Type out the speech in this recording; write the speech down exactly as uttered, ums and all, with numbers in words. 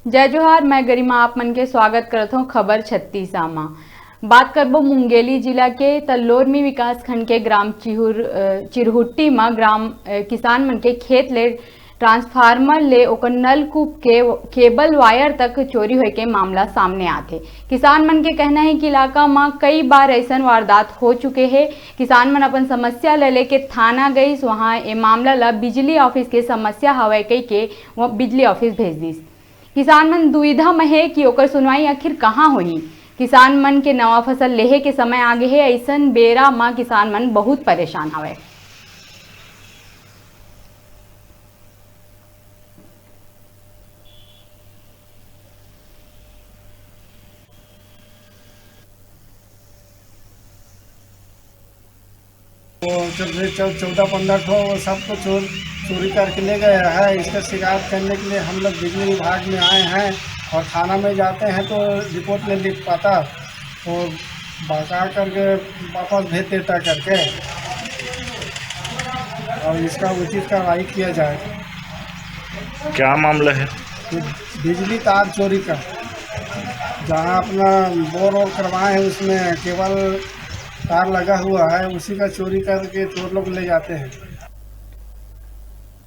जय जोहार, मैं गरिमा आप मन के स्वागत करत हौं खबर छत्तीसा म। बात करबो मुंगेली जिला के, त लोरमी विकासखंड के ग्राम चिहुर-, अ, चिरहुट्टी म ग्राम, अ, किसान मन के खेत ले ट्रांसफार्मर ले ओकर नलकूप के केबल वायर तक चोरी होए के मामला सामने आथे। किसान मन के कहना हे कि इलाका म कई बार अइसन वारदात हो चुके हे। किसान मन अपन समस्या ल लेके थाना गइस, वहां ए मामला ल बिजली ऑफिस के समस्या हवय कहिके वो बिजली ऑफिस भेज दिस। किसान मन दुविधा म हे कि ओकर सुनवाई आखिर कहां होही। किसान मन के नवा फसल लेहे के समय आगे हे, अइसन बेरा म किसान मन बहुत परेशान हवय। वो चौदह पंद्रह ठो वो सब तो चोर चोरी करके ले गया है। इसका शिकायत करने के लिए हम लोग बिजली विभाग में आए हैं और थाना में जाते हैं तो रिपोर्ट नहीं लिख पाता, तो बका करके वापस भेज देता करके, और इसका उचित कार्रवाई किया जाए। क्या मामला है? बिजली तार चोरी का, जहाँ अपना बोर वोर करवाए हैं, उसमें केबल तार लगा हुआ है, उसी का चोरी करके चोर लोग ले जाते हैं।